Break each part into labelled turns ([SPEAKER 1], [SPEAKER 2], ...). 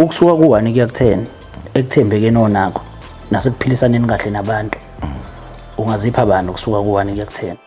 [SPEAKER 1] Ukusuka ku-1 kuya ku-10 ekuthembekeni onakho nasekuphilisaneni kahle nabantu, ungazipha bani ukusuka ku-1 kuya ku-10?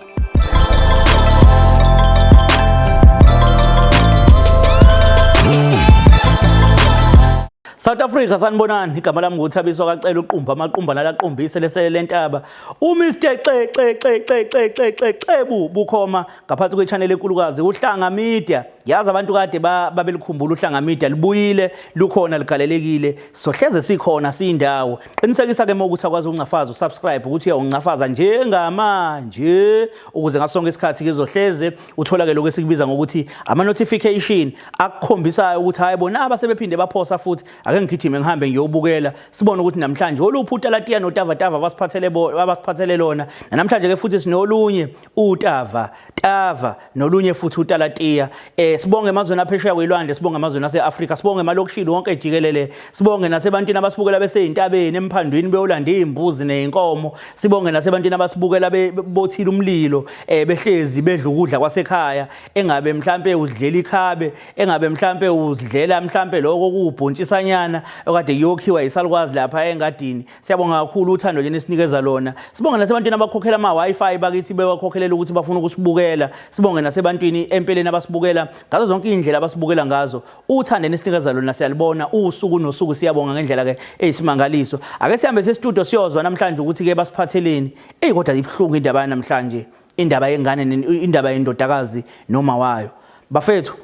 [SPEAKER 1] South Africa, sanibonani. Igama lami nguThabiso kaCela uqumba amaqumba nalaqumbise lesele lentaba. UMr Xe Xe Xe Xe Xe Xe Xe Xebu bukhoma ngaphansi kwe-channel enkulukazi uHlanga Media. Yazi abantu kade babelikhumbula uHlanga Media, libuyile, lukhona, ligalelekile. Sohleze sikhona siyindawo. Qinisekisa ke ukuthi akwazi ukuncafaza usubscribe, ukuthi uyawuncafaza njengamanje, ukuze ngaso sonke isikhathi kizohleze uthola ke lokho esikubiza ngokuthi ama notification akukhombisayo ukuthi hayi bona abasebephinde baphosa futhi, ake ngigijime ngihambe ngiyobukela, sibone ukuthi namhlanje oluphi utalatiya notavatava abasiphathele abasiphathele lona. Namhlanje ke futhi sinolunye utava tava nolunye futhi utalatiya. Sibonge emazweni aphesheya kwelwandle, sibonge emazweni ase-Afrika, sibonge emalokishini wonke jikelele, sibonge nasebantwini abasibukela beseyintabeni emphandwini beyolanda izimbuzi nezinkomo, sibonge nasebantwini abasibukela bothila umlilo, behlezi bedla ukudla kwasekhaya, engabe mhlambe udlela ikhabe, engabe mhlambe udlela mhlambe lokho kuwubhontshisanyana okade kuyokhiwa isalukwazi lapha engadini. Siyabonga kakhulu uthando nje nisinikeza lona. Sibonge nasebantwini abakhokhela ama Wi-Fi bakithi, bewakhokhelela ukuthi bafuna ukusibukela. Sibonge nasebantwini empeleni abasibukela ngazo zonke izindlela abasibukela ngazo. Uthando nisinikeza lona siyalibona usuku nosuku. Siyabonga ngendlela ke eyisimangaliso. Ake sihambe se-studio siyozwa namhlanje ukuthi ke basiphatheleni. Ey, kodwa ibuhlungu indaba namhlanje, indaba yengane, indaba yendodakazi noma wayo. Bafethu,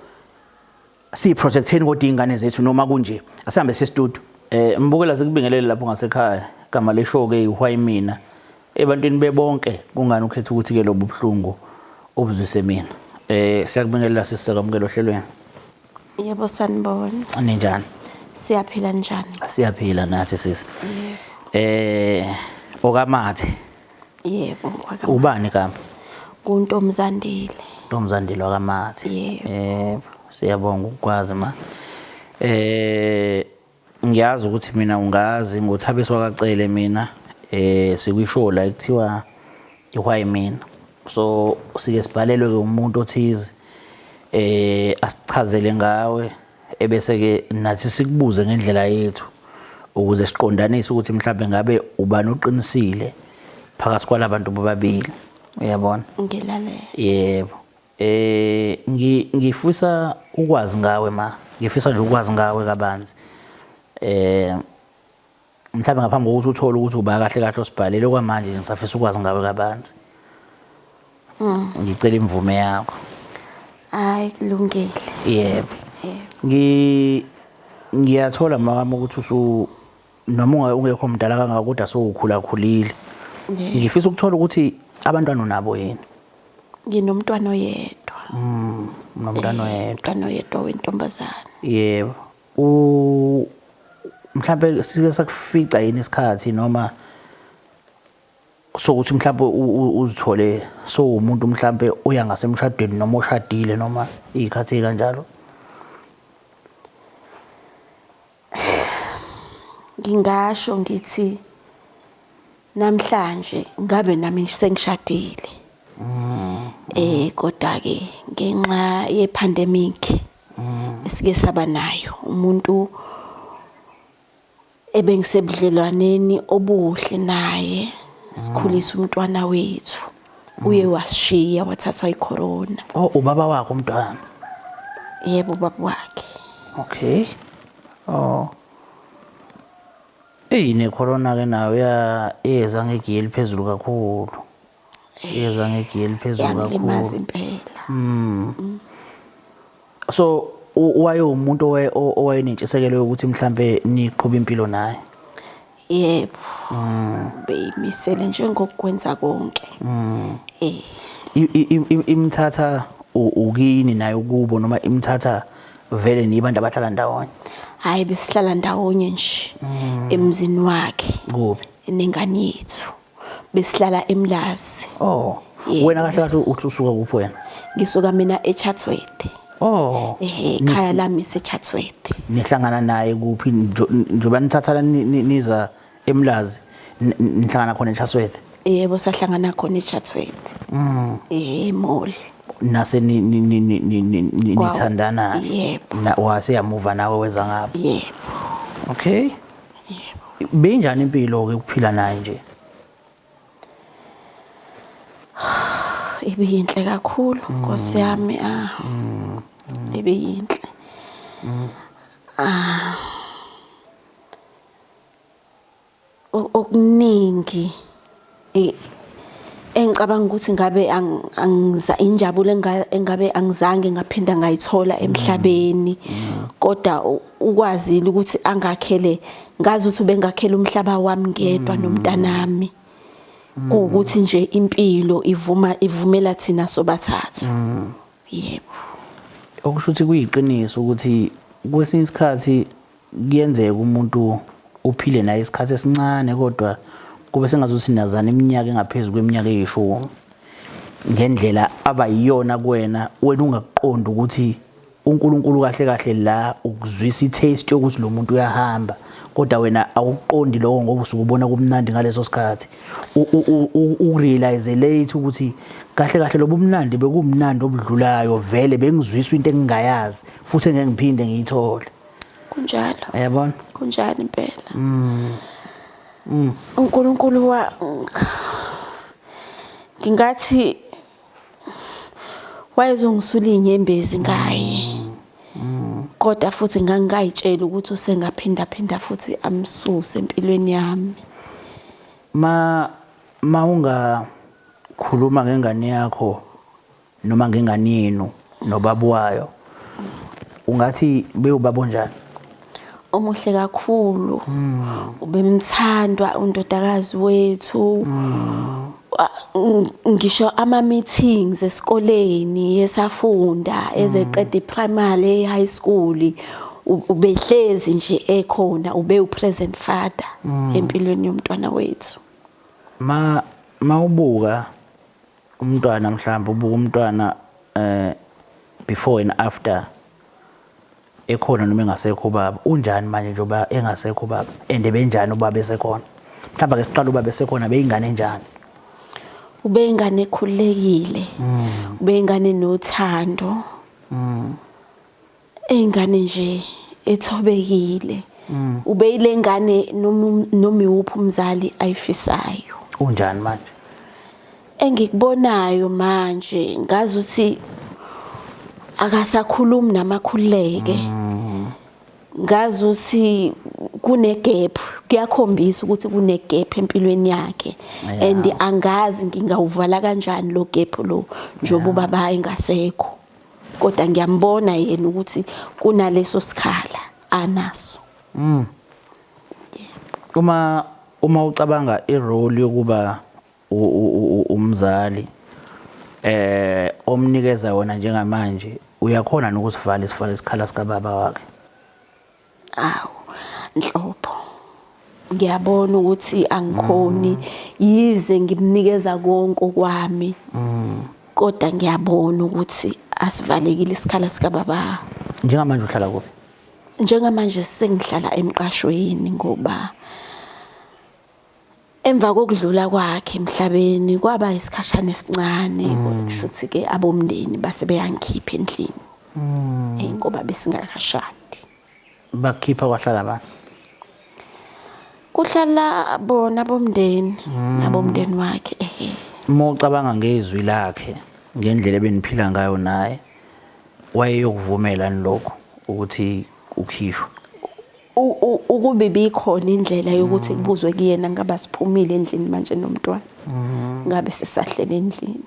[SPEAKER 1] siyiprotecteni kodwa iy'ngane zethu noma kunje. Asihambe se-studio. Mbukela, sikubingelele lapho ngasekhaya. Igama le-show ke iWhy Mina. Ebantwini bebonke, kungani ukhetha ukuthi ke lobu buhlungu ubuzwise mina? Siyakubingelela sisi, siyakwamukela ohlelweni.
[SPEAKER 2] Yebo, sanibona.
[SPEAKER 1] Ninjani?
[SPEAKER 2] Siyaphila, njani?
[SPEAKER 1] Siyaphila nathi sisi. Okamathe.
[SPEAKER 2] Yebo.
[SPEAKER 1] Ubani igama?
[SPEAKER 2] Kuntomzandile.
[SPEAKER 1] Ntomzandile wakaMathe.
[SPEAKER 2] Yebo.
[SPEAKER 1] Yebo, siyabonga ukukwazi ma. Ngiyazi ukuthi mina ungazi ngoThabiso wakaCele mina, sikwishow la ekuthiwa iWhy Mina. So sike sibhalelwe ke umuntu othize asichazele ngawe, ebese ke nathi sikubuze ngendlela yethu ukuze siqondanise ukuthi mhlawumbe ngabe ubani oqinisile phakathi kwalabantu bobabili, uyabona?
[SPEAKER 2] Ngilalela.
[SPEAKER 1] Yebo. Ngifisa ukwazi ngawe ma, ngifisa nje ukwazi ngawe kabanzi. Mhlawumbe ngaphambi kokuthi uthole ukuthi uba kahle kahle osibhalele, kwamanje nje ngisafisa ukwazi ngawe kabanzi. Ngicela imvume yakho.
[SPEAKER 2] Hayi, kulungile.
[SPEAKER 1] Yebo. Ngiyathola mama ukuthi usu noma ungekho mdala kangaka kodwa sowukhula khulile. Ngifisa ukuthola ukuthi abantwana unabo yini?
[SPEAKER 2] Nginomntwana oyedwa.
[SPEAKER 1] Unomntwana oyedwa.
[SPEAKER 2] Umntwana oyedwa wentombazane.
[SPEAKER 1] Yebo. Mhlambe sike sakufica yini isikhathi noma sokuthi mhlambe uzithole sowumuntu mhlambe uya ngasemshadweni noma oshadile noma izikhathi kanjalo?
[SPEAKER 2] Ngingasho ngithi namhlanje ngabe nami sengishadile. Kodwa ke ngenxa ye pandemic esike saba nayo, umuntu ebengisebudlelwaneni obuhle naye sikhulisa umntwana wethu uye wasishiya, wathathwa icorona.
[SPEAKER 1] Oh, ubaba wakho umntwana?
[SPEAKER 2] Yebo, ubaba wakhe.
[SPEAKER 1] Okay. Oh. Eyi, ne-corona ke nayo yeza ngegiye eliphezulu kakhulu. Yeza ngegiye eliphezulu
[SPEAKER 2] Yangilimaza kakhulu. impela.
[SPEAKER 1] So wayewumuntu owayenentshisekelo yokuthi mhlambe niqhube impilo naye?
[SPEAKER 2] Yebo. Beyimisele njengokwenza konke.
[SPEAKER 1] Imthatha ukini naye ukubo noma imthatha vele nibantu abahlala ndawonye?
[SPEAKER 2] Hayi, besihlala ndawonye nje emzini wakhe.
[SPEAKER 1] Kuphi?
[SPEAKER 2] Nengane yethu. Besihlala eMlazi.
[SPEAKER 1] Oh. Yebo. Wena kahle kahle uthi usuka kuphi wena?
[SPEAKER 2] Ngisuka mina eChatsworth.
[SPEAKER 1] Oh.
[SPEAKER 2] Ehe, ikhaya lami iseChatsworth.
[SPEAKER 1] Nihlangana naye kuphi njengoba nithathana niza eMlazi, nihlangana khona eChatsworth?
[SPEAKER 2] Yebo, sahlangana khona eChatsworth. Mall.
[SPEAKER 1] Nase nithandana?
[SPEAKER 2] Yebo.
[SPEAKER 1] Wase yamuva nawe weza ngapha?
[SPEAKER 2] Yebo.
[SPEAKER 1] Okay.
[SPEAKER 2] Yebo.
[SPEAKER 1] Benjani impilo ke ukuphila naye nje?
[SPEAKER 2] Ibiyinhle kakhulu Nkosi yami ah. Ibiyinhle. Ah. Okuningi engicabanga ukuthi ngabe angiza injabulo engabe angizange ngaphinda ngayithola emhlabeni kodwa ukwazile ukuthi angakhele ngazi ukuthi ubengakhela umhlaba wami ngedwa nomntanami kuwukuthi nje impilo ivuma ivumela thina sobathathu yebo.
[SPEAKER 1] Okusho ukuthi kuyiqiniso ukuthi kwesinye isikhathi kuyenzeka umuntu uphile naye isikhathi esincane kodwa kube sengazuthi nazana iminyaka engaphezu kweminyaka eyishumi ngendlela aba yiyona kuwena, wena ungakuqondi ukuthi uNkulunkulu kahle kahle la ukuzwisa i-taste yokuthi lo muntu uyahamba, kodwa wena awukuqondi lokho ngoba usuke ubona kumnandi ngaleso sikhathi. Urealize late ukuthi kahle kahle lobu mnandi bekumnandi obudlulayo, vele bengizwiswa into engingayazi futhi engeke ngiphinde ngiyithole.
[SPEAKER 2] Kunjalo.
[SPEAKER 1] Uyabona?
[SPEAKER 2] Kunjalo impela. uNkulunkulu wa ngingathi wayezongisula izinyembezi ngaye. Kodwa futhi ngangingayitshela ukuthi usengaphinda phinda futhi amsuse empilweni yami.
[SPEAKER 1] Ma ungakhuluma ngengane yakho noma ngengane yenu nobaba wayo, ungathi bewubaba onjani?
[SPEAKER 2] Omuhle kakhulu. Ubemthandwa undodakazi wethu. Ngisho ama meetings esikoleni esafunda ezeqeda iprimary high school ubehlezi nje ekhona, ube upresent father empilweni yomntwana wethu.
[SPEAKER 1] Ma mawubuka umntwana, mhlawumbe ubuka umntwana before and after ekhona noma engasekho ubaba, unjani manje njengoba engasekho ubaba, and benjani ubaba esekhona? Mhlawumbe ake siqale ubaba esekhona, beyingane enjani?
[SPEAKER 2] Ubeyingane ekhululekile, ubeyingane nothando, eyingane nje ethobekile, ubeyile ngane noma iwuphi umzali ayifisayo.
[SPEAKER 1] Unjani manje?
[SPEAKER 2] Engikubonayo manje ngazi ukuthi akasakhulumi namakhululeke. Ngazi ukuthi kune gap, kuyakhombisa ukuthi kune gap empilweni yakhe and angazi ngingawuvala kanjani lo gap lo njengoba ubaba engasekho, kodwa ngiyambona yena ukuthi kunaleso sikhala anaso.
[SPEAKER 1] Uma ucabanga irole yokuba umzali omnikeza wona njengamanje, uyakhona nokusivala isivala isikhala sikababa wakhe?
[SPEAKER 2] Awu, nhlobo. Ngiyabona ukuthi angikhoni, yize ngimnikeza konke okwami, kodwa ngiyabona ukuthi asivalekile isikhala sikababa.
[SPEAKER 1] Njengamanje uhlala kuphi?
[SPEAKER 2] Njengamanje sengihlala emqashweni ngoba emva kokudlula kwakhe emhlabeni kwaba isikhashana esincane, kusho ukuthi ke abomndeni base beyangikhipha endlini ngoba besingakashadi.
[SPEAKER 1] Bakhipha kwahlala bani?
[SPEAKER 2] Kuhlala bona bomndeni nabomndeni wakhe ehe.
[SPEAKER 1] Uma ucabanga ngezwi lakhe, ngendlela ebeniphila ngayo naye, wayeyokuvumela lokho ukuthi ukhishwe?
[SPEAKER 2] Ukube ibikhona indlela yokuthi kubuzwe kuyena, ngabe siphumile endlini manje nomntwana, ngabe sisahlele endlini.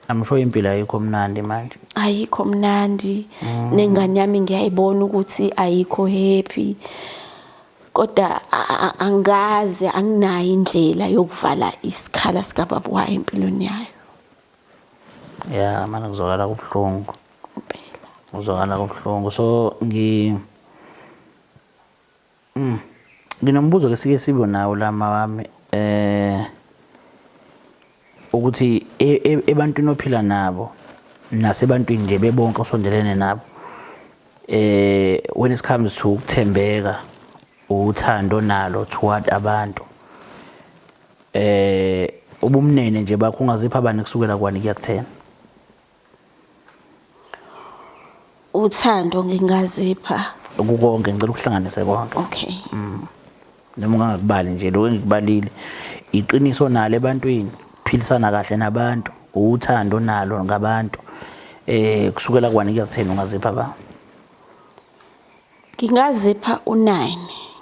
[SPEAKER 1] I'm sure impilo ayikho mnandi manje.
[SPEAKER 2] Ayikho mnandi, nengane yami ngiyayibona ukuthi ayikho happy, kodwa angazi, anginayo indlela yokuvala isikhala sikababa wayo empilweni yayo.
[SPEAKER 1] Ya manje kuzwakala kubuhlungu.
[SPEAKER 2] Impela.
[SPEAKER 1] Kuzwakala kubuhlungu. So nginombuzo ke sike sibe nawo lama wami ukuthi ebantwini ophila nabo nasebantwini nje bebonke osondelene nabo, when it comes to ukuthembeka, uthando nalo toward abantu, ubumnene nje bakho, ungazipha bani kusukela kwani kuya ku-10?
[SPEAKER 2] Uthando ngingazipha
[SPEAKER 1] Kukonke ngicela ukuhlanganise konke.
[SPEAKER 2] Okay.
[SPEAKER 1] Noma ungangakubali nje lokho engikubalile. Iqiniso nalo ebantwini, philisana kahle nabantu, uthando nalo ngabantu. Kusukela kwani kuya kutheni ungazipha ba?
[SPEAKER 2] Ngingazipha u9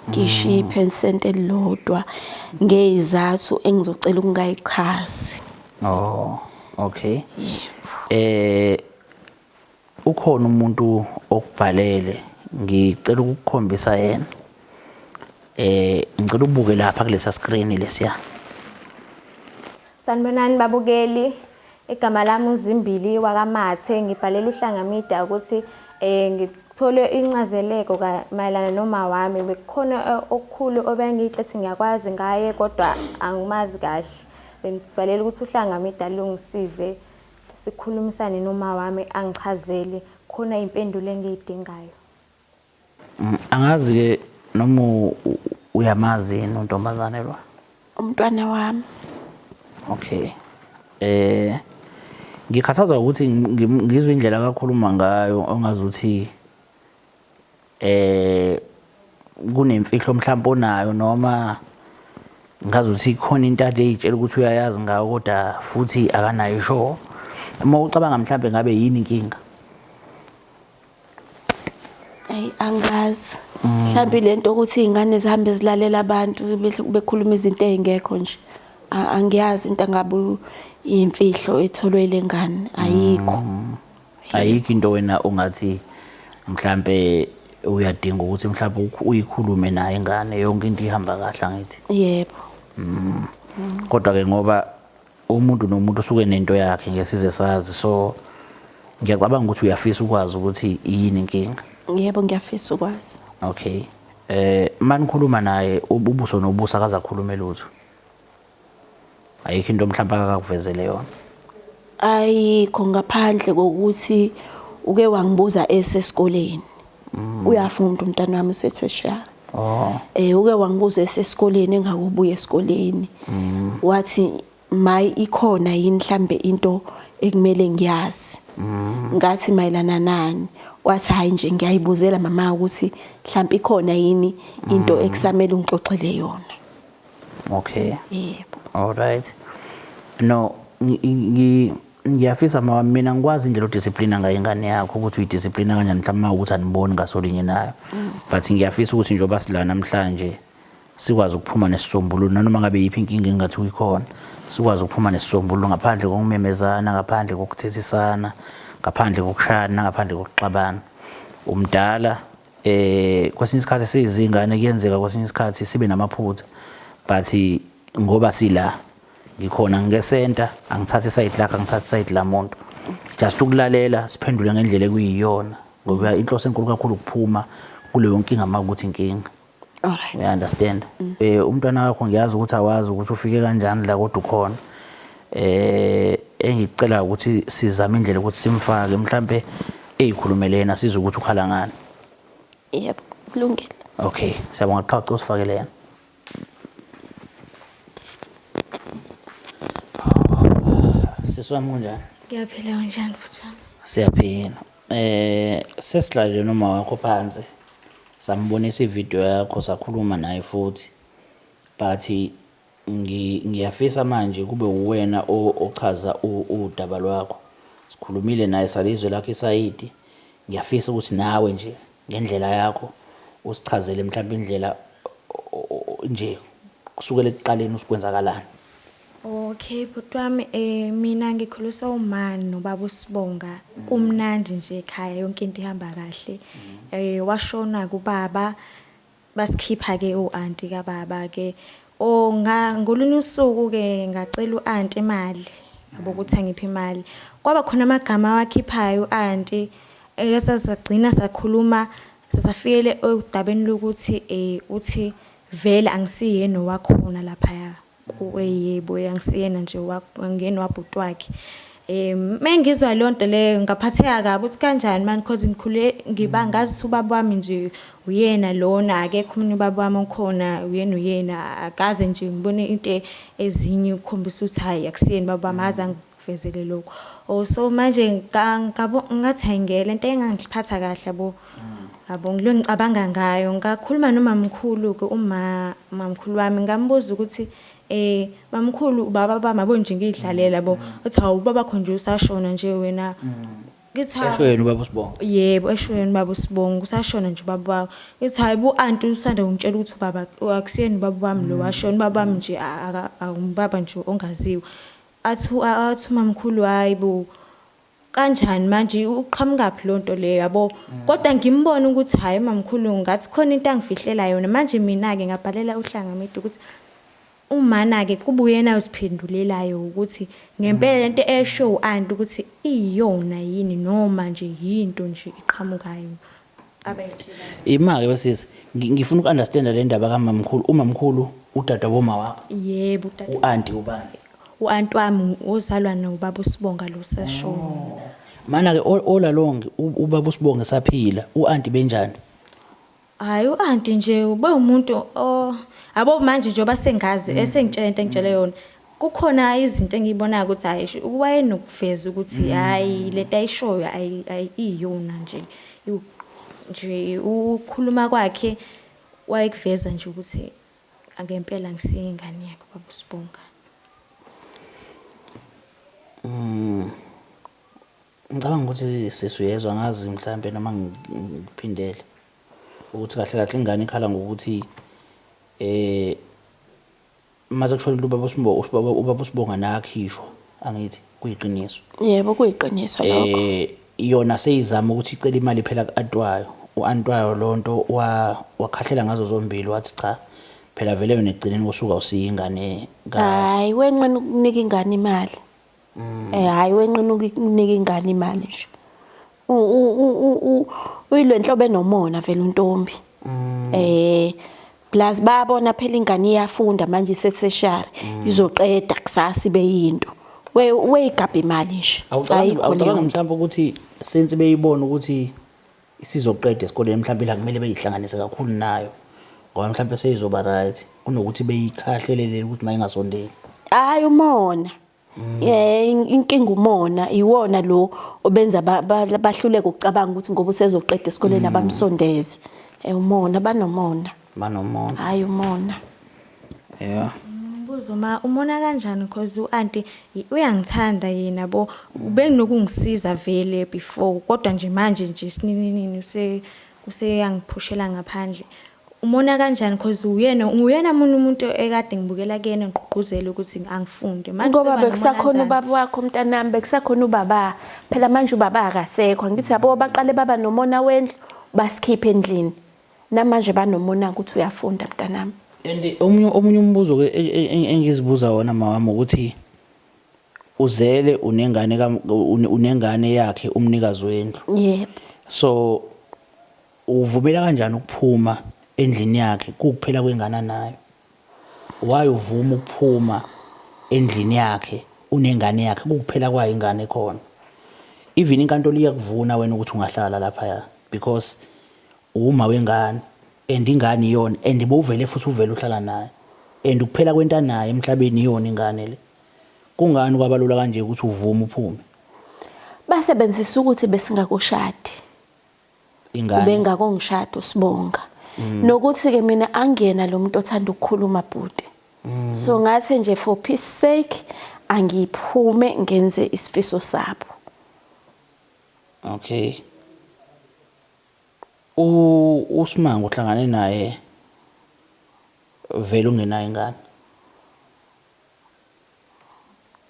[SPEAKER 2] ngishiye iphesenti elilodwa ngezathu engizocela ukungayichazi.
[SPEAKER 1] Oh, okay. Ukhona umuntu okubhalele, ngicela ukukukhombisa yena. Ngicela ubuke lapha kulesa screen lesiya.
[SPEAKER 3] Sanibonani babukeli, igama lami uZimbili wakaMathe, ngibhalela uHlanga Media ukuthi ngithole incazeleko mayelana noma wami. Bekukhona okukhulu obengitshethi ngiyakwazi ngaye kodwa angimazi kahle. Bengibhalela ukuthi uHlanga Media lungisize sikhulumisane noma wami angichazele khona impendulo engiyidingayo.
[SPEAKER 1] Angazi ke noma uyamazi yini untombazane lo?
[SPEAKER 2] Umntwana wami.
[SPEAKER 1] Okay. Ngikhathazwa ukuthi ngizwe indlela akakhuluma ngayo ongazuthi kunemfihlo mhlawumbe onayo noma ngazuthi khona into ade eyitshela ukuthi uyayazi ngayo kodwa futhi akanayo sure. Uma ucabanga mhlawumbe ngabe yini inkinga?
[SPEAKER 2] Ayi angazi. Mhlawumbe lento ukuthi izingane zihambe zilalela abantu bekhuluma izinto ezingekho nje. Angiyazi into angabe imfihlo etholwe lengane, ayikho.
[SPEAKER 1] Ayikho into wena ongathi mhlambe uyadinga ukuthi mhlambe uyikhulume naye ingane yonke into ihamba kahle angithi?
[SPEAKER 2] Yebo.
[SPEAKER 1] Kodwa ke ngoba umuntu nomuntu usuke nento yakhe ngesize sazi, so ngiyacabanga ukuthi uyafisa ukwazi ukuthi yini inkinga.
[SPEAKER 2] Yebo, ngiyafisa ukwazi.
[SPEAKER 1] Okay. Manikhuluma naye ubuso nobuso akazakhuluma lutho. Ayikho into mhlawumbe akakuvezele yona.
[SPEAKER 2] Ayikho ngaphandle kokuthi uke wangibuza esesikoleni. Uyafunda umntwana wami usetertiary.
[SPEAKER 1] Oh.
[SPEAKER 2] Uke wangibuza esesikoleni engakubuya esikoleni. Wathi mayi ikhona yini mhlambe into ekumele ngiyazi. Ngathi mayelana nani? Wathi hayi nje ngiyayibuzela mama ukuthi mhlambe ikhona yini into ekusamele ungixoxele yona.
[SPEAKER 1] Okay.
[SPEAKER 2] Yebo.
[SPEAKER 1] All right. No, ngiyafisa mama mina ngikwazi indlela odiscipline ngayo ingane yakho ukuthi uyidiscipline kanjani mhlawumbe ukuthi aniboni ngasolinye nayo. But ngiyafisa ukuthi njengoba sila namhlanje sikwazi ukuphuma nesisombululo nanoma ngabe yiphi inkinga engathi uyikhona, sikwazi ukuphuma nesisombululo ngaphandle kokumemezana, ngaphandle kokuthethisana, ngaphandle kokushayana, ngaphandle kokuxabana. Umdala kwesinye isikhathi sizingane kuyenzeka kwesinye isikhathi sibe namaphutha, but ngoba sila ngikhona ngesenta angithathe side lakhe, angithathe side la muntu, just ukulalela siphendule ngendlela ekuyiyona ngoba inhloso enkulu kakhulu ukuphuma kuleyo nkinga makuthi inkinga.
[SPEAKER 2] All right.
[SPEAKER 1] You understand? Umntwana wakho ngiyazi ukuthi awazi ukuthi ufike kanjani la kodwa ukhona. Engicela ukuthi sizame indlela ukuthi simfake mhlambe eyikhulumele yena sizwe ukuthi ukhala ngani.
[SPEAKER 2] Yebo, kulungile.
[SPEAKER 1] Okay, siyabonga qha usifakele yena. Sisi wami kunjani?
[SPEAKER 3] Ngiyaphila, kunjani bhuti wami?
[SPEAKER 1] Siyaphila. Sesihlalele noma wakho phansi. Sambonisa ivideo yakho sakhuluma naye futhi. But ngiyafisa manje kube uwena ochaza udaba lwakho. Sikhulumile naye salizwe lakhe isayidi. Ngiyafisa ukuthi nawe nje ngendlela yakho usichazele mhlawumbe indlela nje kusukela ekuqaleni usikwenzakalani.
[SPEAKER 3] Okay bhuti wami, mina ngikhuliswa uma nobaba uSibonga. Kumnandi nje ekhaya, yonke into ihamba kahle. Washona kubaba, basikhipha ke uanti kababa ke. Ngolunye usuku ke ngacela uanti imali, yabo ukuthi angiphe imali. Kwaba khona amagama awakhiphayo uanti, sasagcina sakhuluma sasafikele odabeni lokuthi uthi vele angisiyena owakhona laphaya. Yebo, angisiyena nje angiyena wabhuti wakhe. Mengizwa leyo nto leyo ngaphatheka kabi ukuthi kanjani mani, cause ngikhule ngiba ngazi ukuthi ubaba wami nje uyena lona, akekho omunye ubaba wami okhona, uyena uyena, akaze nje ngibone into ezinye ukukhombisa ukuthi hhayi akusiyena ubaba wami, akaze angivezele lokho. Oh, so manje ngathi hhayi ngeke, le nto engangiphatha kahle yabo. Yabo ngilo ngicabanga ngayo ngakhuluma nomamkhulu-ke uma mamkhulu wami ngambuza ukuthi mamkhulu ubaba bami abo nje ngiyidlalela yabo uthi hawu ubaba kho nje usashona nje wena ngithi
[SPEAKER 1] Esho yena ubaba uSibonga.
[SPEAKER 3] Yebo esho yena ubaba uSibonga usashona nje ubaba wakho. Ngithi hayi bo anti usanda kungitshela ukuthi ubaba akusiyena ubaba wami lo washona ubaba wami nje ubaba nje ongaziwa. Athi athi umamkhulu hayi bo kanjani manje uqhamukaphi lonto leyo yabo. Kodwa ngimbona ukuthi hayi mamkhulu ngathi khona into angifihlela yona. Manje mina-ke ngabhalela uHlanga Media ukuthi umana-ke kube uyena oziphendulelayo ukuthi ngempela lento esho u-anti ukuthi iyona yini noma nje yinto nje iqhamukayo abayitshelayo.
[SPEAKER 1] Ima-ke wesisi, ngifuna uku-understanda le ndaba kamamkhulu. Umamkhulu udadewabo woma wakho?
[SPEAKER 3] Yebo, udade.
[SPEAKER 1] U-anti ubani?
[SPEAKER 3] U-anti wami ozalwa nobaba uSibonga lo sashona.
[SPEAKER 1] Oh. Mana-ke all along ubaba uSibonga esaphila, u-anti benjani?
[SPEAKER 3] Hayi u-anti nje ube umuntu o yabo manje njengoba sengazi esengitshela into engitshele yona kukhona izinto engiyibonayo ukuthi hayi wayenokuveza ukuthi hayi lento ayishoyo iyona nje nje ukukhuluma kwakhe wayekuveza nje ukuthi ngempela ngisiye ingane yakhe baba uSibonga.
[SPEAKER 1] Ngicabanga ukuthi sisi uyezwa ngazi mhlambe noma ngiphindele ukuthi kahle kahle ingane ikhala ngokuthi mase kushonile ubaba uSibonga, ubaba uSibonga nakhishwa angithi kuyiqiniso.
[SPEAKER 2] Yebo kuyiqiniso lokho.
[SPEAKER 1] Yona seyizama ukuthi icele imali phela ku-antwayo. U-antwayo lonto wakhahlela ngazo zombili wathi cha phela vele wena ekugcineni kosuku awusiyo ingane ka.
[SPEAKER 2] Hayi wenqena ukunika ingane imali. Hayi wenqena ukunika ingane imali nje. Uyilwenhlobo enomona vele untombi. Plus bayabona phela ingane iyafunda manje ise-tertiary izoqeda kusasa ibe yinto. Weyigabha imali nje.
[SPEAKER 1] Awucabangi mhlawumbe ukuthi since beyibona ukuthi isizoqeda esikoleni mhlawumbe la kumele beyihlanganise kakhulu nayo ngoba mhlawumbe seyizoba right kunokuthi beyikhahlelele ukuthi mayingasondeli.
[SPEAKER 2] Hayi umona. Inkinga umona iwona lo obenza bahluleke ukucabanga ukuthi ngoba usezoqeda esikoleni abamsondeze. Umona banomona.
[SPEAKER 1] Banomona.
[SPEAKER 2] Hayi umona.
[SPEAKER 1] Yeah.
[SPEAKER 3] Mbuzo ma umona kanjani because u-anti uyangithanda yena bo ubenginokungisiza vele before kodwa nje manje nje sininini useyangiphushela ngaphandle. Umona kanjani because uyena umuntu umuntu ekade ngibukela kuyena ngigqugquzela ukuthi angifunde. Manje
[SPEAKER 2] ngoba bekusakhona ubaba wakho mntanami, bekusakhona ubaba. Phela manje ubaba akasekho. Ngithi yabo baqale baba nomona wendlu basikhiphe endlini. Namanje banomona ukuthi uyafunda mntanami.
[SPEAKER 1] And omunye umbuzo ke engizibuza wona mawami ukuthi uzele unengane unengane yakhe umnikazi wendlu.
[SPEAKER 2] Yebo.
[SPEAKER 1] So uvumela kanjani ukuphuma endlini yakhe kukuphela kwengane nayo? Why uvuma ukuphuma endlini yakhe unengane yakhe kukuphela kwayo ingane khona? Even inkantolo iyakuvuna wena ukuthi ungahlala lapha because uma wengane and ingane iyona and bowuvele futhi uvele uhlala naye and ukuphela kwento naye emhlabeni iyona ingane le. Kungani kwabalula kanje ukuthi uvume uphume?
[SPEAKER 2] Basebenzisa ukuthi besingakushadi.
[SPEAKER 1] Ingane
[SPEAKER 2] ubengakongishada uSibonga. Nokuthi ke mina angiyena lo muntu othanda ukukhuluma bhuti. So ngathi nje for peace sake angiphume ngenze isifiso sabo.
[SPEAKER 1] Okay. uSimanga uhlangane naye vele ungenayo ingane?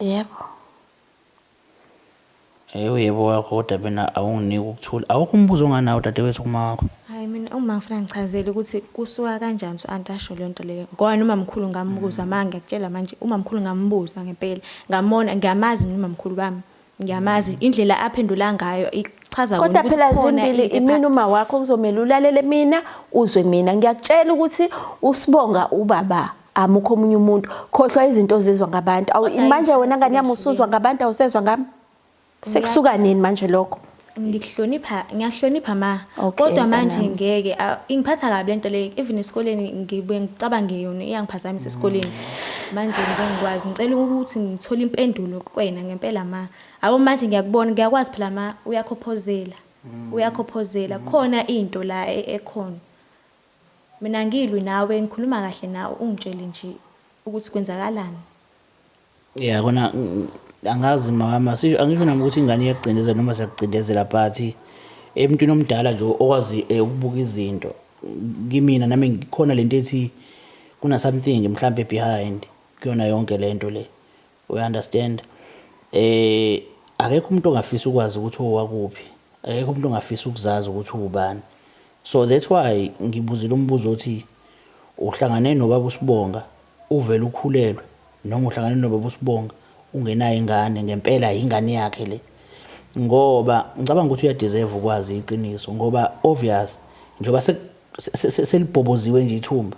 [SPEAKER 2] Yebo.
[SPEAKER 1] Yebo wakho kodwa mina awunginiki ukuthula. Awukho umbuzo onganawo dadewethu kuma wakho?
[SPEAKER 3] Hayi mina uma ngifuna ngichazele ukuthi kusuka kanjani so anti asho le nto leyo. Ngoba noma mkhulu ngambuza manje ngiyakutshela manje uma mkhulu ngambuza ngempela. Ngamona ngiyamazi mina umamkhulu bami. Ngiyamazi indlela aphendula ngayo ichaza
[SPEAKER 2] kodwa phela zimbili imina uma wakho kuzomela ulalele mina uzwe mina. Ngiyakutshela ukuthi uSibonga ubaba amukho omunye umuntu. Khohlwa izinto ozizwa ngabantu. Manje wena ngane yami usuzwa ngabantu awusezwa ngami? Sekusuka nini manje lokho?
[SPEAKER 3] Ngikuhlonipha, ngiyahlonipha ma. Kodwa manje ngeke ingiphatha kabi lento le even esikoleni ngibuye ngicabange yona iyangiphazamisa esikoleni. Manje ngeke ngikwazi ngicela ukuthi ngithole impendulo kuwena ngempela ma. Abo manje ngiyakubona ngiyakwazi phela ma uyakhophozela. Uyakhophozela khona into la ekhona. Mina ngilwi nawe ngikhuluma kahle nawe ungitshele nje ukuthi kwenzakalani.
[SPEAKER 1] Yeah kona angazi mama sisho angisho nami ukuthi ingane iyakugcindezela noma siyakugcindezela but emntwini omdala nje okwazi ukubuka izinto kimina nami ngikhona lento ethi kuna something mhlambe behind kuyona yonke lento le we understand akekho umuntu ongafisa ukwazi ukuthi owakuphi akekho umuntu ongafisa ukuzazi ukuthi uwubani so that's why ngibuzile umbuzo othi uhlangane nobaba uSibonga uvele ukhulelwe noma uhlangane nobaba uSibonga ungenayo ingane ngempela ingane yakhe le ngoba ngicabanga ukuthi uyadeserve ukwazi iqiniso ngoba obvious njengoba selibhoboziwe nje ithumba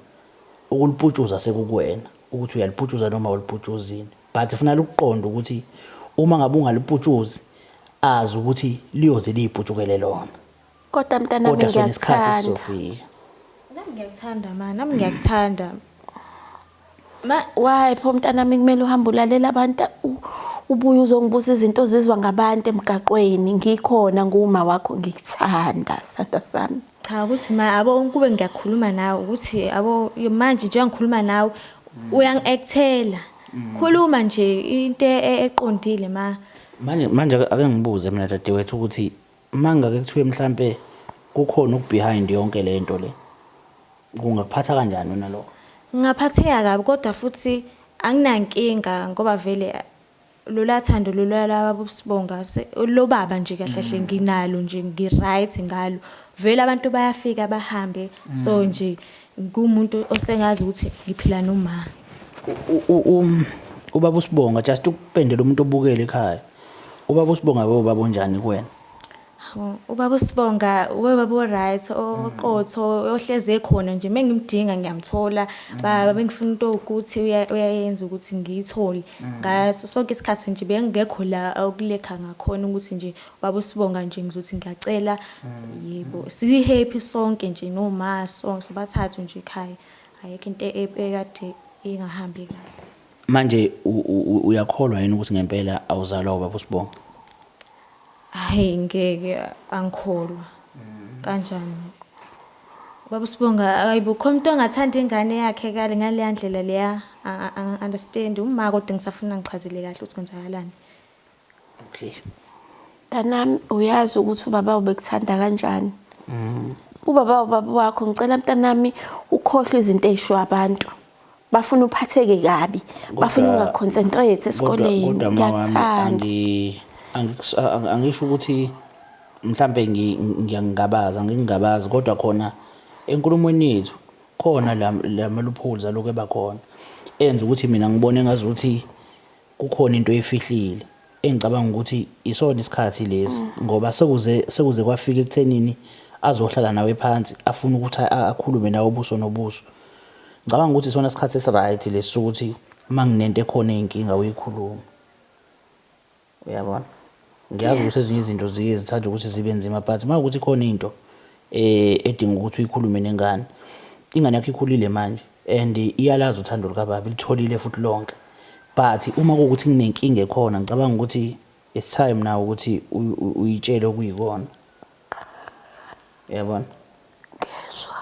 [SPEAKER 1] ukuliputshuza sekukuwena ukuthi uyaliputshuza noma awuliputshuzini but funa lukuqonda ukuthi uma ngabe ungaliputshuzi azi ukuthi liyoze liyiputshukele lona.
[SPEAKER 2] Kodwa mntanami
[SPEAKER 1] Kodwa sona isikhathi
[SPEAKER 2] ngiyakuthanda.
[SPEAKER 1] sizofika.
[SPEAKER 3] Nami ngiyakuthanda ma, nami ngiyakuthanda. Ma
[SPEAKER 2] Why pho mntanami kumele uhambe ulalela abantu ubuye uzongibuza izinto ozizwa ngabantu emgaqweni ngikhona nguma wakho ngikuthanda sanda sami.
[SPEAKER 3] Cha ukuthi ma abo kube ngiyakhuluma nawe ukuthi abo manje njengoba ngikhuluma nawe uyangi-actela. Khuluma nje into eqondile ma.
[SPEAKER 1] Manje ake ngibuze mina dadewethu ukuthi mangake kuthiwe mhlambe kukhona okubehind yonke lento le kungakuphatha kanjani wena lokho?
[SPEAKER 3] Ngingaphatheka kabi kodwa futhi anginankinga ngoba vele lola thando lolu lwababa uSibonga lo baba nje kahle kahle nginalo nje ngi-right ngalo. Vele abantu bayafika bahambe so nje ngumuntu osengazi ukuthi ngiphila noma.
[SPEAKER 1] Ubaba uSibonga just ukupendela umuntu obukele ekhaya. Ubaba uSibonga ubaba onjani kuwena?
[SPEAKER 3] Ubaba uSibonga ubaba o-right oqotho ohlezi ekhona nje mengimdinga ngiyamthola baba bengifuna into ukuthi uyayenza ukuthi ngiyithole ngaso sonke isikhathi nje bengekho la okulekha ngakhona ukuthi nje ubaba uSibonga nje ngizothi ngiyacela yebo si happy sonke nje noma sonke sobathathu nje ekhaya ayikho into ekade ingahambi kahle.
[SPEAKER 1] Manje uyakholwa yini ukuthi ngempela awuzalwa ubaba uSibonga?
[SPEAKER 3] Hayi ngeke angikholwa. Kanjani? Ubaba uSibonga ayibo khona umuntu ongathanda ingane yakhe kale ngaleya ndlela leya understand uma kodwa ngisafuna ngichazele kahle ukuthi kwenzakalani.
[SPEAKER 1] Okay.
[SPEAKER 2] Mntanami uyazi ukuthi ubaba ubekuthanda kanjani. Ubaba ubaba wakho ngicela mntanami ukhohlwe izinto ezisho abantu. Bafuna uphatheke kabi, bafuna ungaconcentrate esikoleni.
[SPEAKER 1] Kodwa mama
[SPEAKER 2] Ngiyakuthanda.
[SPEAKER 1] Angisho ukuthi mhlambe ngiyangabaza, ngingabazi kodwa khona enkulumweni yethu khona la loopholes alokhu ebakhona enza ukuthi mina ngibone ngazuthi kukhona into efihlile engicabanga ukuthi isona isikhathi lesi ngoba sekuze kwafika ekuthenini azohlala nawe phansi afuna ukuthi akhulume nawe ubuso nobuso. Ngicabanga ukuthi isona isikhathi esiright lesi ukuthi manginento ekhona eyinkinga uyikhuluma. Uyabona? Ngiyazi ukuthi ezinye izinto ziye zithanda ukuthi zibe nzima but mawukuthi khona into edinga ukuthi uyikhulume nengane. Ingane yakho ikhulile manje and iyalazi uthando lukababa ilitholile futhi lonke. But uma kuwukuthi kunenkinga ekhona ngicabanga ukuthi it's time now ukuthi uyitshele okuyikona. Uyabona?
[SPEAKER 2] Ngezwa.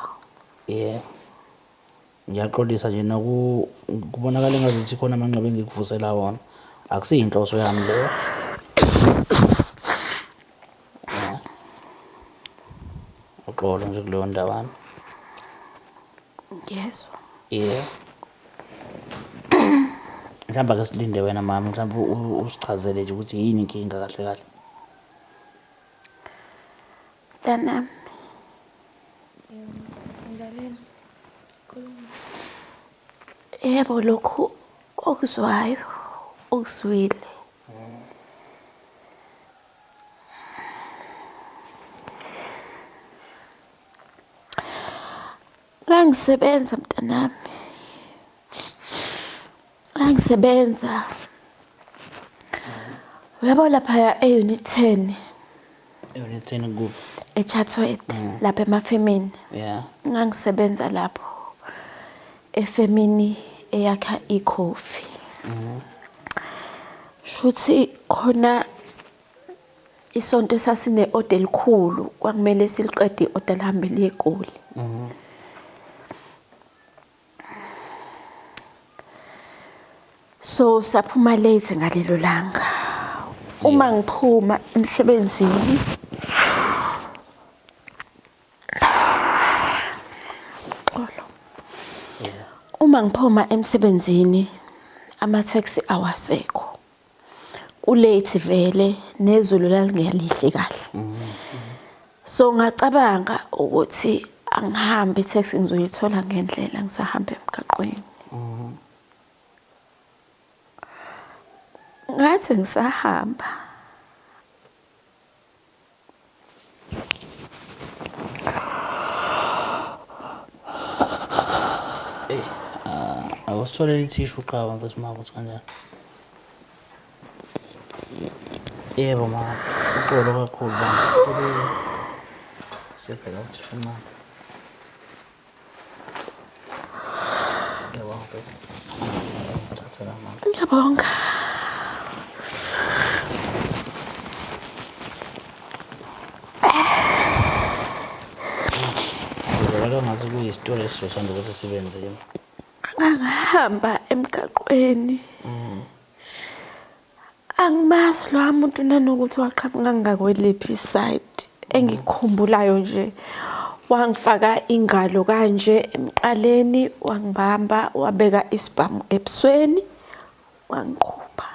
[SPEAKER 1] Yeah. Ngiyaxolisa nje noku kubonakala engazuthi khona amanxeba engikuvusela wona. Akusiyinhloso yami leyo. Uxolo nje kuleyo ndawana.
[SPEAKER 2] Ngezwa.
[SPEAKER 1] Yeah. Mhlawumbe ake silinde wena mama mhlawumbe usichazele nje ukuthi yini inkinga kahle kahle.
[SPEAKER 2] Mntanami.
[SPEAKER 3] Ngilalela. Khuluma.
[SPEAKER 2] Yebo lokhu okuzwayo okuzwile. Ngangisebenza mntanami. Ngangisebenza. Uyabo lapha e-unit 10
[SPEAKER 1] Unit 10 kuphi?
[SPEAKER 2] eChatsworth lapha emafemini.
[SPEAKER 1] Yeah.
[SPEAKER 2] Ngangisebenza lapho efemini eyakha ikhofi. Shuthi khona Isonto esasine-oda elikhulu kwakumele siliqede i-oda lihambe liye eGoli. So saphuma late ngalelo langa. Uma ngiphuma emsebenzini Xolo. Uma ngiphuma emsebenzini ama-taxi awasekho. Ku-late vele nezulu lalingelihle kahle. So ngacabanga ukuthi angihambe i-taxi ngizoyithola ngendlela ngisahamba emgaqweni. Ngathi ngisahamba
[SPEAKER 1] Ey, awusitholele ithishu uqaba mfethu ma ukuthi kanjani. Yebo ma, uxolo kakhulu baba. Sicela siphe la uthishu omncane. Ngiyabonga mfethu. Thatha la mama.
[SPEAKER 2] Ngiyabonga.
[SPEAKER 1] Kuzwakala ngathi kuyisitori esizothanda ukuthi sibe nzima.
[SPEAKER 2] Ngangihamba emgaqweni. Angimazi lowa muntu nanokuthi waqhamuka ngakweliphi isayidi. Engikukhumbulayo nje wangifaka ingalo kanje emqaleni wangibamba wabeka isibhamu ebusweni wangiqhuba.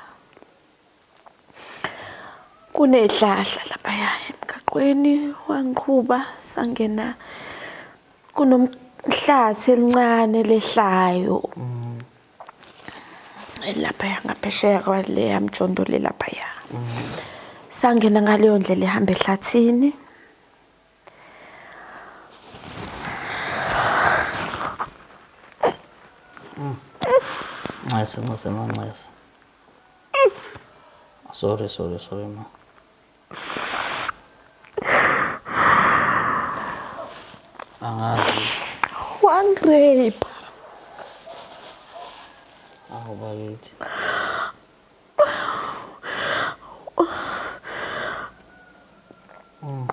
[SPEAKER 2] Kunezihlahla laphaya emgaqweni wangiqhuba sangena kunomhlathi elincane lehlayo. Laphaya ngaphesheya kwaleya mjondo le laphaya. Sangena ngaleyo ndlela ehamba ehlathini.
[SPEAKER 1] Ncese, ncese ma, ncese. Sorry, sorry, sorry ma. Angazi.
[SPEAKER 2] Wangirape.
[SPEAKER 1] Awu bakithi.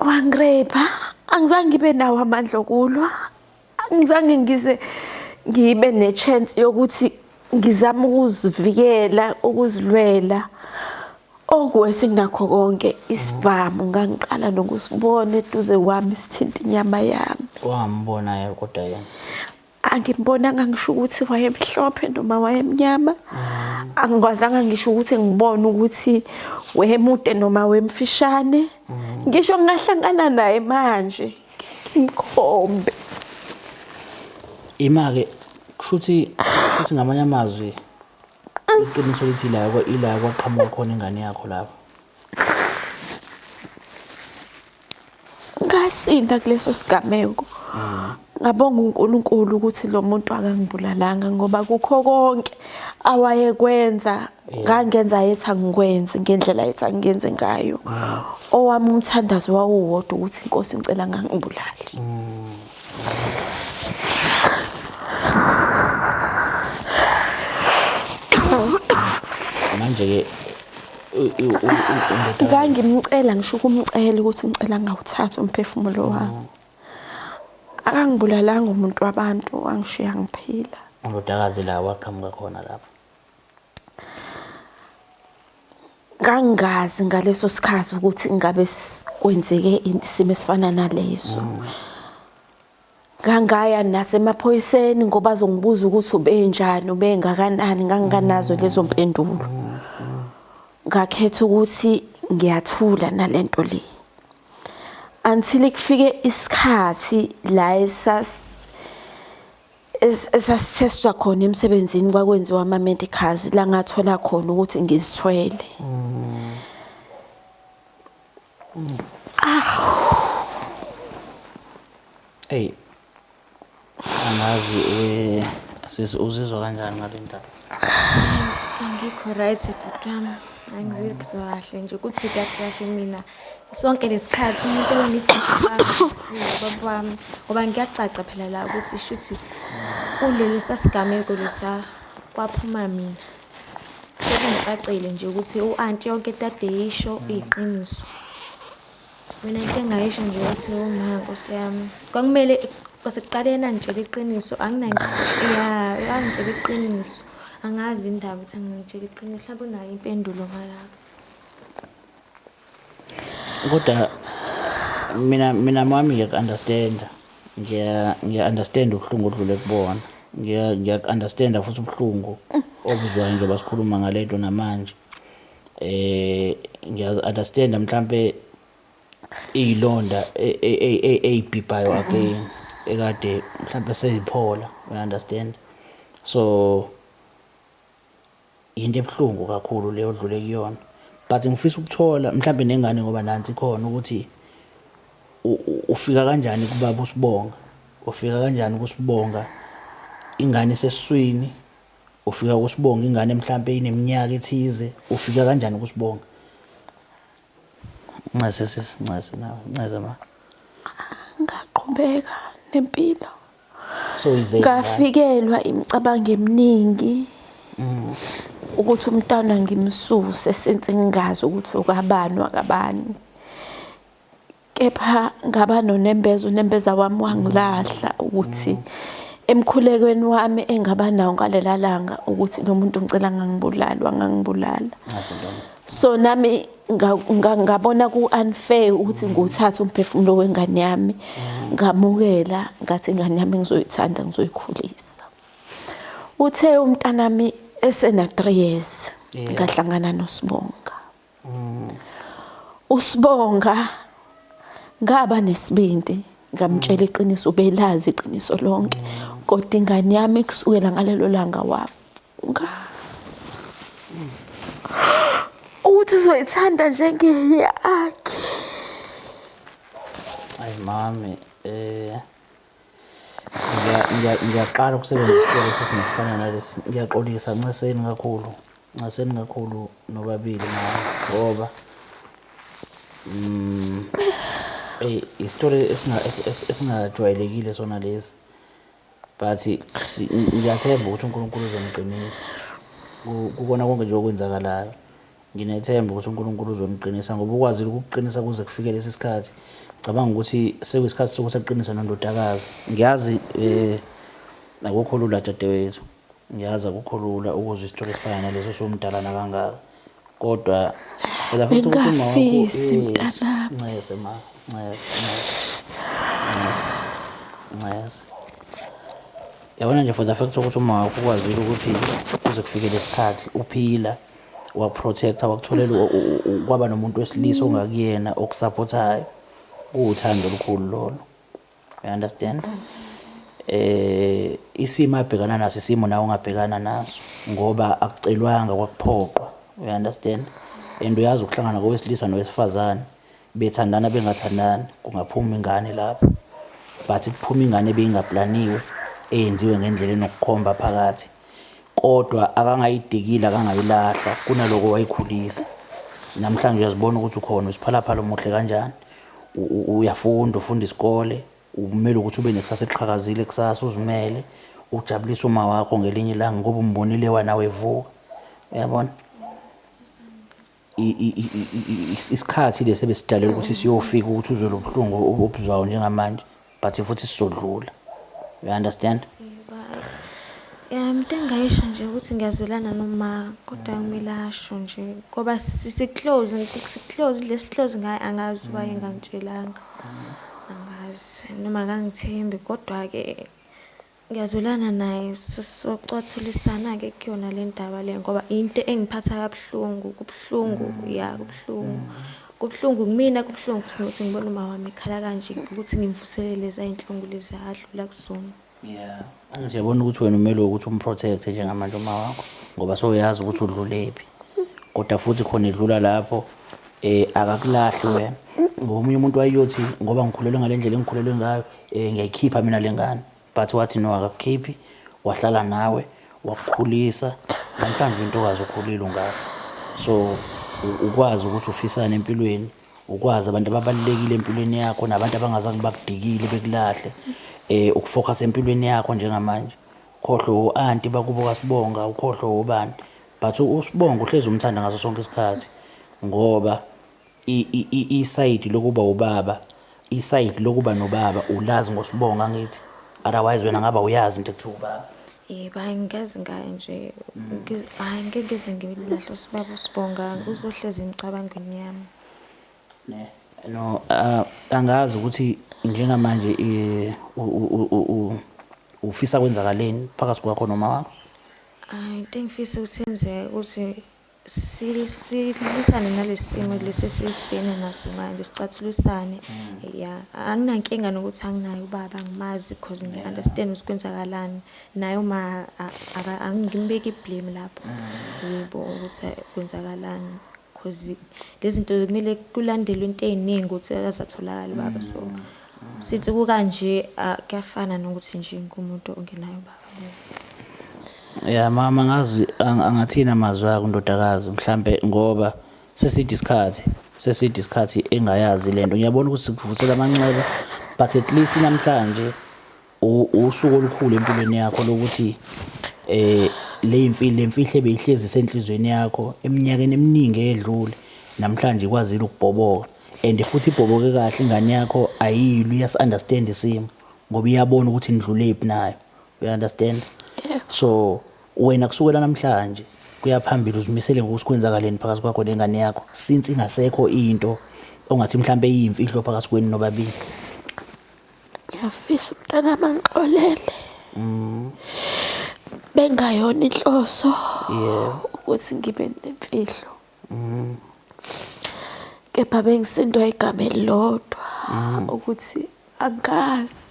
[SPEAKER 2] Wangirape. Angizange ngibe nawo amandla okulwa. Angizange ngize ngibe ne-chance yokuthi ngizame ukuzivikela, ukuzilwela. Okuwesinakho konke isibhamu ngangiqala nokusibona eduze kwami sithinta inyama yami.
[SPEAKER 1] Wambona yena kodwa yena.
[SPEAKER 2] Angimbonanga ngisho ukuthi wayemhlophe noma wayemnyama. Angikwazanga ngisho ukuthi ngibone ukuthi wemude noma wemfishane. Ngisho ngingahlangana naye manje ngimkhombe.
[SPEAKER 1] Ima-ke kushuthi kushuthi ngamanye amazwi iqiniso lithi ila ila kwaqhamuka khona ingane yakho lapho.
[SPEAKER 2] Ngasinda kuleso sigameko. Ngabonga uNkulunkulu ukuthi lo muntu akangibulalanga ngoba kukho konke awayekwenza ngangenza yethi angikwenze ngendlela yethi angiyenze ngayo. Owami umthandazo wawuwodwa ukuthi inkosi ngicela ngangibulali.
[SPEAKER 1] Manje-ke
[SPEAKER 2] Ngangimcela ngisho ukumcela ukuthi ngicela ngawuthatha umphefumulo wami. Akangibulalanga umuntu wabantu wangishiya ngiphila.
[SPEAKER 1] Undodakazi la waqhamuka khona lapho.
[SPEAKER 2] Ngangingazi ngaleso sikhathi ukuthi ngabe kwenzeke isimo esifana naleso. Ngangaya nasemaphoyiseni ngoba azongibuza ukuthi ubenjani, ubengakanani, nganginganazo lezo mpendulo. Ngakhetha ukuthi ngiyathula nalento le. Until kufike isikhathi la esas esasithestwa khona emsebenzini kwakwenziwa ama-medicals la ngathola khona ukuthi ngizithwele.
[SPEAKER 1] Eyi angazi eh sisi uzizwa kanjani ngale ndaba?
[SPEAKER 3] Angikho right bhuti wami. Angizizwa kahle nje ukuthi kahle kahle mina sonke lesikhathi umuntu ebengithi ubaba wami ngoba ngiyacaca phela la ukuthi shuthi kulelo sasigameko lesa kwaphuma mina. Sekungicacile nje ukuthi u-anti yonke into ade eyisho iyiqiniso. Mina into engayisho nje ukuthi uma Nkosi yami kwakumele kwasekuqaleni angitshele iqiniso ya angitshele iqiniso angazi indaba ukuthi angangitshela iqiniso mhlawumbe unayo impendulo ngalapho.
[SPEAKER 1] Kodwa mina mami ngiyaku-understand-a ngiya-understand ubuhlungu odlule kubona. Ngiyaku-understand-a futhi ubuhlungu obuzwayo njengoba sikhuluma ngale nto namanje. Ngiyazi-understand-a mhlampe iy'londa ey'bhibhayo again ekade mhlampe sey'phola, uya-understand. So yinto ebuhlungu kakhulu le odlule kuyona but ngifisa ukuthola mhlampe nengane ngoba nansi ikhona ukuthi ufika kanjani kubaba uSibonga, ufika kanjani kuSibonga ingane isesiswini, ufika kuSibonga ingane mhlampe ineminyaka ethize, ufika kanjani kuSibonga? Ncese sisi, ncese nawe, ncese ma.
[SPEAKER 2] Ngaqhubeka nempilo.
[SPEAKER 1] So ize
[SPEAKER 2] Ngafikelwa imicabango eminingi ukuthi umntwana ngimsuse since ngingazi ukuthi ukabani wakabani. Kepha ngaba nonembeza, unembeza wami wangilahla ukuthi emkhulekweni wami engaba nawo ngalela langa ukuthi lo muntu ngicela angangibulali, wangangibulala.
[SPEAKER 1] Ncese ntombi.
[SPEAKER 2] So nami ngabona ku-unfair ukuthi ngiwuthathe umphefumulo wengane yami, ngamukela ngathi ingane yami ngizoyithanda ngizoyikhulisa. Uthe umntanami esena 3 years ngahlangana noSibonga. USibonga ngaba nesibindi ngamtshela iqiniso, ubelazi iqiniso lonke, kodwa ingane yami kusukela ngalelo langa wafunga ukuthi uzoyithanda njengeyakhe.
[SPEAKER 1] Ayi mami, ngiyaqala ukusebenzisa isitolo esesimafana nalesi. Ngiyaxolisa, nceseni kakhulu, nceseni kakhulu nobabili mama, ngoba eyi isitori esingajwayelekile sona lesi, but ngiyathemba ukuthi uNkulunkulu uzoniqinisa kukona konke nje okwenzakalayo. Nginethemba ukuthi uNkulunkulu uzoniqinisa ngoba ukwazile ukukuqinisa kuze kufike lesi sikhathi. Ngicabanga ukuthi sekuyisikhathi sokuthi aqinise nondodakazi. Ngiyazi akukho lula dadewethu, ngiyazi akukho lula ukuzwa isitori esifana naleso usumdala nakangaka, kodwa fela futhi ukuthi uma wakho
[SPEAKER 2] Bengingafisi
[SPEAKER 1] yes,
[SPEAKER 2] mntanami.
[SPEAKER 1] ncese ma, ncese, ncese, ncese, ncese. Yabona nje for the fact ukuthi uma wakho ukwazile ukuthi kuze kufike lesikhathi uphila, wakuprotecta, wakutholela kwaba nomuntu wesilisa ongakuyena okusupportayo, kuwuthando olukhulu lolo. You understand? Isimo abhekana naso isimo nawe ongabhekana naso ngoba akucelwanga kwakuphoqwa. You understand? And uyazi ukuhlangana kowesilisa nowesifazane bethandana bengathandani kungaphuma ingane lapho, but kuphuma ingane ebeyingaplaniwe eyenziwe ngendlela enokukhomba phakathi, kodwa akangayidikile akangayilahla kunaloko wayikhulisa. Namhlanje uyazibona ukuthi ukhona usiphalaphala omuhle kanjani, uyafunda, ufunda isikole, umele ukuthi ube nekusasa eliqhakazile kusasa, uzimele ujabulise uma wakho ngelinye ilanga ngoba umbonile wena wevuka. Uyabona? Isikhathi lesi ebesidalelwe ukuthi siyofika ukuthi uzwe lo buhlungu obuzwayo njengamanje, but futhi sizodlula. You understand?
[SPEAKER 3] Ya, into engingayisho nje ukuthi ngiyazwelana noma kodwa kumele asho nje ngoba si-close, si-close lesi close ngaye, angazi why engangitshelanga, angazi noma akangithembi, kodwa-ke ngiyazwelana naye, socathulisana-ke kuyona le ndaba le ngoba into engiphatha kabuhlungu, kubuhlungu, ya kubuhlungu. Kubuhlungu kumina, kubuhlungu futhi nokuthi ngibone uma wami ekhala kanje ukuthi ngimvuselele lezi iy'nhlungu lezi adlula kuzona.
[SPEAKER 1] Yeah, angithi uyabona ukuthi wena umele ukuthi umprotect njengamanje uma wakho ngoba sowuyazi ukuthi udlulephi, kodwa futhi khona edlula lapho akakulahli wena ngoba omunye umuntu wayeyothi ngoba ngikhulelwe ngale ndlela engikhulelwe ngayo ngiyayikhipha mina le ngane, but wathi no akakukhiphi, wahlala nawe wakukhulisa, namhlanje intokazi ukhulile ungaka. So ukwazi ukuthi ufisane empilweni, ukwazi abantu ababalulekile empilweni yakho nabantu abangazange bakudikile bekulahle, ukufocus empilweni yakho njengamanje. Ukhohlwe o-anti bakubo kaSibonga, ukhohlwe obani, but uSibonga uhlezi umthanda ngaso sonke isikhathi ngoba Isayidi lokuba ubaba, isayidi lokuba nobaba ulazi ngoSibonga angithi? Otherwise wena ngabe awuyazi into ekuthiwa ubaba.
[SPEAKER 3] Yebo, hhayi ngikaze ngaye nje. Hhayi ngeke ngize ngimlahle usibaba uSibonga, uzohlezi emicabangweni yami.
[SPEAKER 1] Ne. No, angazi ukuthi njengamanje ufisa kwenzakaleni phakathi kwakho noma wakho?
[SPEAKER 3] Hhayi, into engifisa ukuthi yenzeke ukuthi silwisane nalesi simo lesi esibhekene naso manje, sicathulisane. Ya, anginankinga nokuthi anginaye ubaba, angimazi cause ngiya-understand ukuthi kwenzakalani. Naye uma angimbeki i-blame lapho. Yebo, ukuthi kwenzakalani cause lezi zinto kumele kulandelwe into ey'ningi ukuthi aze atholakale ubaba. So sithi kukanje kuyafana nokuthi nje ngumuntu ongenaye ubaba.
[SPEAKER 1] Ya mama, ngazi angathini amazwi akho ndodakazi, mhlambe ngoba seside isikhathi, seside isikhathi engayazi lento. Ngiyabona ukuthi sikuvusela amanxeba, but at least namhlanje usuku olukhulu empilweni yakho lokuthi le lemfihlo ebeyihlezi senhlizweni yakho eminyakeni eminingi edlule namhlanje ikwazile ukubhoboka, and futhi ibhoboke kahle. Ingane yakho ayilwi, iyasi-understand isimo ngoba iyabona ukuthi nidlulephi nayo, you understand? So wena kusukela namhlanje kuya phambili uzimisele ngokuthi kwenzakaleni phakathi kwakho nengane yakho, since ingasekho into ongathi mhlambe iyimfihlo phakathi kwenu nobabili.
[SPEAKER 2] Ngiyafisa umntanami angixolele. Bengayona inhloso ukuthi ngibe nemfihlo. Kepha bengisindwa igama elilodwa ukuthi angazi.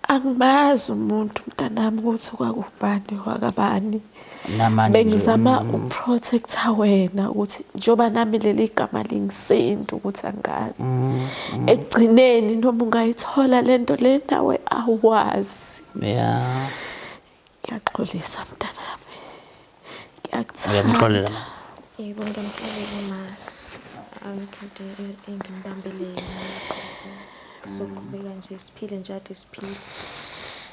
[SPEAKER 2] Angimazi umuntu mntanami ukuthi kwakubani wakabani.
[SPEAKER 1] Namanje
[SPEAKER 2] Bengizama ukuprotecta wena ukuthi njengoba nami leli gama lingisinda ukuthi angazi. Ekugcineni noma ungayithola lento le nawe awazi. Ngiyaxolisa mntanami. Ngiyakuthanda.
[SPEAKER 1] Uyamxolela ma?
[SPEAKER 3] Yebo, ngiyamxolela ma. Akukho into engimbambele yona. Soqhubeka nje siphile nje ade siphile.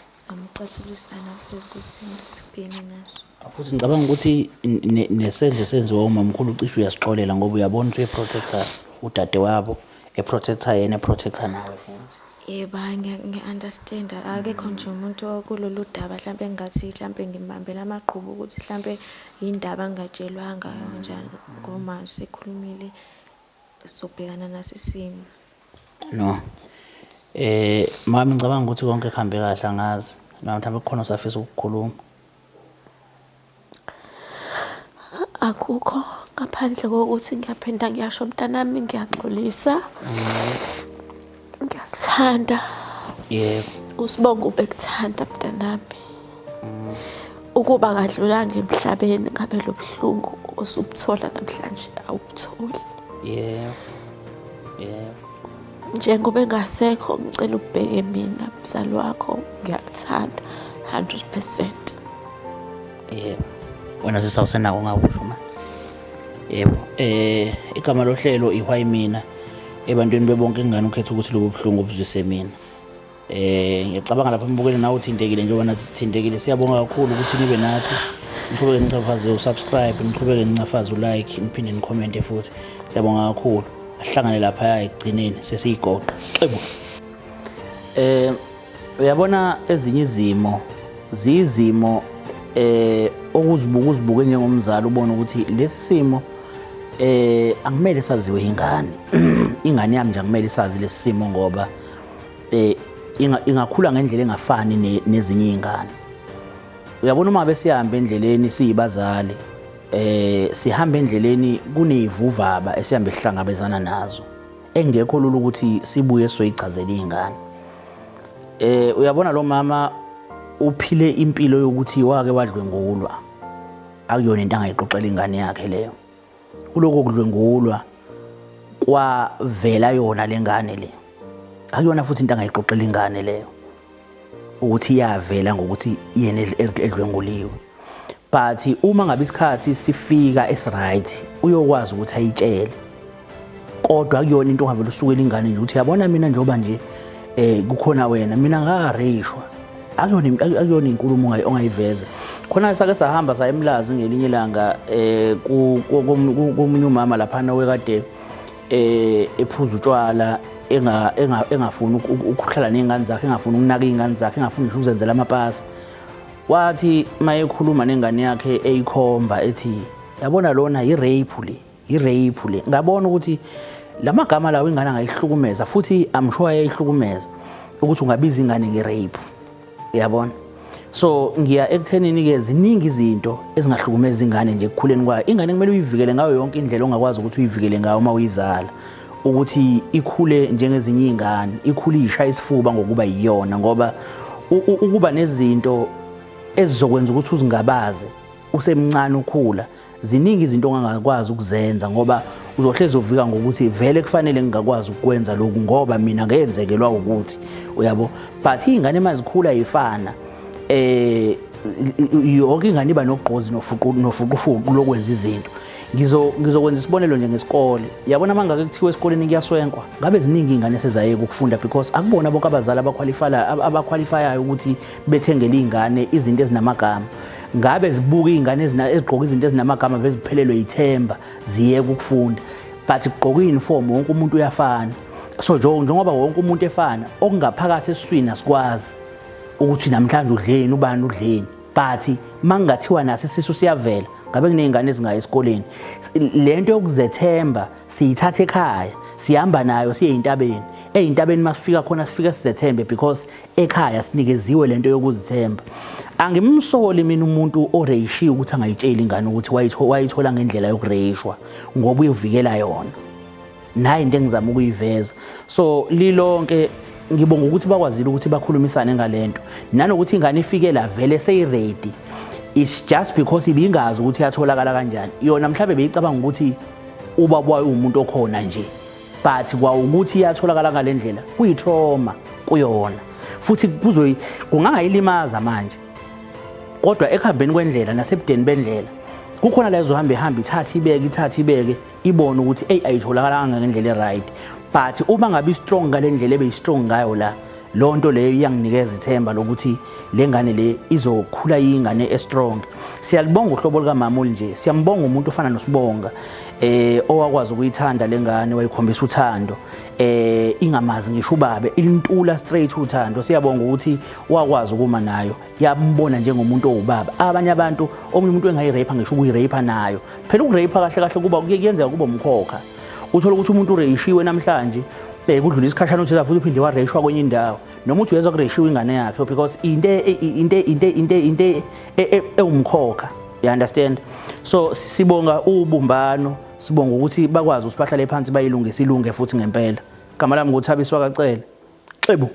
[SPEAKER 3] Samcathulisana phezu kwesimo esibhekene naso.
[SPEAKER 1] Futhi ngicabanga ukuthi nesenzo esenziwa umamkhulu ucishe uyasixolela ngoba uyabona ukuthi uyeprotecta udadewabo, eprotecta yena, eprotecta nawe futhi.
[SPEAKER 3] Yebo, hhayi ngiya-understand. Akekho nje umuntu kulolu daba mhlampe engingathi mhlampe ngimbambela amagqubu ukuthi mhlampe yindaba angatshelwanga kanjani, ngoba sikhulumile sobhekana naso isimo.
[SPEAKER 1] No. Mami, ngicabanga ukuthi konke kuhambe kahle, angazi. Noma mhlawumbe kukhona osafisa ukukhuluma.
[SPEAKER 2] Akukho ngaphandle kokuthi ngiyaphinda ngiyasho mntanami, ngiyaxolisa. Ngiyakuthanda.
[SPEAKER 1] Yebo.
[SPEAKER 2] Usibonga ubekuthanda mntanami. Ukuba kadlulanga emhlabeni ngabe lo buhlungu osubuthola namhlanje awubutholi.
[SPEAKER 1] Yebo. Yebo.
[SPEAKER 2] Njengoba engasekho ngicela ubheke mina mzali wakho, ngiyakuthanda 100%.
[SPEAKER 1] Yebo. Wena sisawusenako ungakusho ma. Yebo. Igama lohlelo ihwayi mina ebantwini bebonke ingane ukhetha ukuthi lobu buhlungu obuzwise mina. Ngiyacabanga lapha mbukeli nawe uthintekile njengoba nathi sithintekile. Siyabonga kakhulu ukuthi nibe nathi. Niqhubeke nichafaze usubscribe, niqhubeke nichafaze ulike, niphinde nicommente futhi. Siyabonga kakhulu. Ahlangane lapha ekugcineni sesiyigoqa. Xebo. Uyabona ezinye izimo ziyizimo okuzibuka uzibuke njengomzali ubone ukuthi lesi simo angimele saziwe ingane. Ingane yami nje angimele isazi lesi simo ngoba ingakhula ngendlela engafani nezinye izingane. Uyabona uma besihamba endleleni siyibazali, sihamba endleleni kunezivuvaba esihambe sihlangabezana nazo engekho lula ukuthi sibuye soyichazela izingane. Uyabona lo mama uphile impilo yokuthi wake wadlwengulwa, akuyona into angayixoxela ingane yakhe leyo. Kuloko kudlwengulwa kwavela yona lengane le, akuyona futhi into angayixoxela ingane leyo ukuthi iyavela ngokuthi yena edlwenguliwe. But uma ngabe isikhathi sifika esiright uyokwazi ukuthi ayitshele, kodwa akuyona into ongavela usukela ingane nje ukuthi yabona mina njengoba nje kukhona wena mina ngareyishwa. Akuyona inkulumo ongayiveza. Khona sake sahamba saya eMlazi ngelinye ilanga komunye umama laphana wekade ephuza utshwala, engafuni ukuhlala ney'ngane zakhe, engafuni ukunaka iy'ngane zakhe, engafuni ngisho ukuzenzela amapasi. Wathi mayekhuluma nengane yakhe eyikhomba ethi, yabona lona i-rape le, i-rape le. Ngabona ukuthi lamagama lawo ingane angayihlukumeza, futhi I'm sure ayayihlukumeza ukuthi ungabiza ingane nge-rape, uyabona. So ngiya ekuthenini-ke ziningi izinto ezingahlukumeza ingane nje ekukhuleni kwayo. Ingane kumele uyivikele ngayo yonke indlela ongakwazi ukuthi uyivikele ngayo uma uyizala, ukuthi ikhule njengezinye iy'ngane, ikhule iyishaya isifuba ngokuba yiyona, ngoba ukuba nezinto ezizokwenza ukuthi uzingabaze usemncane ukhula, ziningi izinto ongangakwazi ukuzenza ngoba uzohlezi uvika ngokuthi vele kufanele ngingakwazi ukukwenza lokhu ngoba mina ngenzekelwa ukuthi, uyabo. But iy'ngane mazikhula yifana, yonke ingane iba nogqozi nofuqufuqu lokwenza izinto. Ngizokwenza isibonelo nje ngesikole. Yabona mangake kuthiwa esikoleni kuyaswenkwa, ngabe ziningi iy'ngane esezayeka ukufunda because akubona bonke abazali abakhwalifayayo ukuthi bethengele iy'ngane izinto ezinamagama. Ngabe zibuka iy'ngane ezigqoka izinto ezinamagama veziphelelwe yithemba ziyeke ukufunda. But kugqoka i-uniform wonke umuntu uyafana. So njengoba wonke umuntu efana, okungaphakathi esiswini asikwazi ukuthi namhlanje udleni, ubani udleni. But mangathiwa naso isisu siyavela, ngabe kuney'ngane ezingayi esikoleni. Lento yokuzethemba siyithatha ekhaya, sihamba nayo siye ey'ntabeni. Ey'ntabeni masifika khona sifike sizethembe because ekhaya sinikeziwe lento yokuzithemba. Angimsoli mina umuntu oreyishiwe ukuthi angayitsheli ingane ukuthi wayithola ngendlela yokureyishwa, ngoba uyivikela yona. Nayi into engizama ukuyiveza. So lilonke ngibonga ukuthi bakwazile ukuthi bakhulumisane ngalento, nanokuthi ingane ifike la vele seyiready. It's just because ibingazi ukuthi iyatholakala kanjani. Yona mhlawumbe beyicabanga ukuthi ubaba wayo umuntu okhona nje, but kwawukuthi iyatholakala ngale ndlela kuyi-trauma kuyona, futhi kungangayilimaza manje. Kodwa ekuhambeni kwendlela nasebudeni bendlela kukhona la izohamba ihamba ithathe ibeke, ithathe ibeke, ibone ukuthi eyi ayitholakalanga ngendlela e-right. But uma ngabe i-strong ngale ndlela ebeyi-strong ngayo la, loo nto leyo iyanginikeza ithemba lokuthi le ngane le izokhula iyingane e-strong. Siyalibonga uhlobo lukamama olunje, siyambonga umuntu ofana noSibonga owakwazi ukuyithanda le ngane, wayikhombisa uthando, ingamazi ngisho ubabe, ilintula straight uthando. Siyabonga ukuthi wakwazi ukuma nayo, yambona njengomuntu owubaba. Abanye abantu, omunye umuntu engayirape ngisho ukuyirape nayo. Phela ukurape kahle kahle kuba kuyenzeka kuba umkhokha. Uthola ukuthi umuntu ureyishiwe namhlanje, kudlula isikhashana uthi futhi uphinde wareyishwa kwenye indawo. Noma uthi uyezwa kureyishiwe ingane yakhe because into ewumkhokha. You understand? So sibonga ubumbano, sibonga ukuthi bakwazi ukuthi bahlale phansi bayilungise ilunge futhi ngempela. Igama lami nguThabiso kaCele. Xebu.